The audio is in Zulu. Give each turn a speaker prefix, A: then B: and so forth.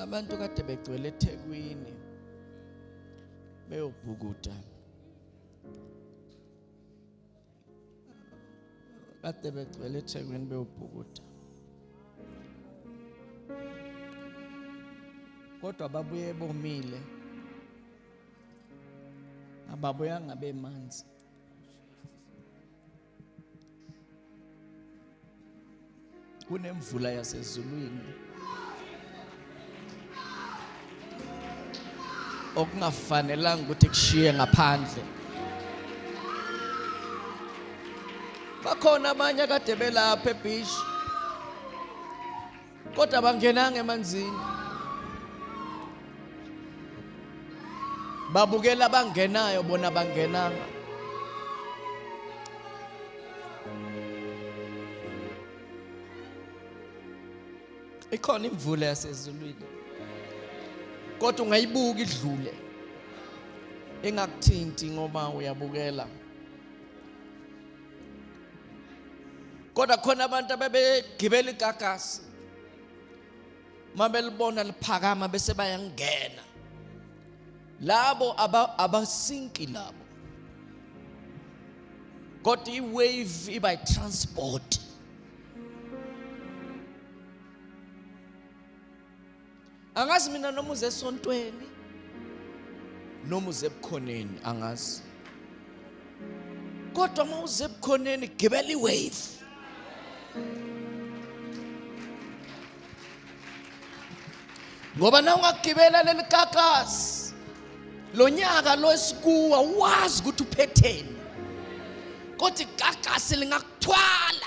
A: Abantu kade begcwele eThekwini beyobhukuda. Kade begcwele eThekwini beyobhukuda. Kodwa babuye bomile. Ababuyanga bemanzi. Kunemvula yasezulwini okungafanelanga ukuthi kushiye ngaphandle. Bakhona abanye akade belapha ebeach kodwa bangenanga emanzini, babukela abangenayo, bona bangenanga. Ikhona imvula yasezulwini, kodwa ungayibuka idlule ingakuthinti ngoba uyabukela. Kodwa khona abantu abebegibela igagasi, mabelibona liphakama bese bayangena. Labo abasinki labo, kodwa i-wave iba i-transport. Angazi mina noma uze esontweni noma uze ebukhoneni, angazi, kodwa uma uze ebukhoneni gibela i-wave. Ngoba na ungagibela leli kakasi lo nyaka lo esikuwa, wazi ukuthi uphetheni, kodwa ikakasi lingakuthwala.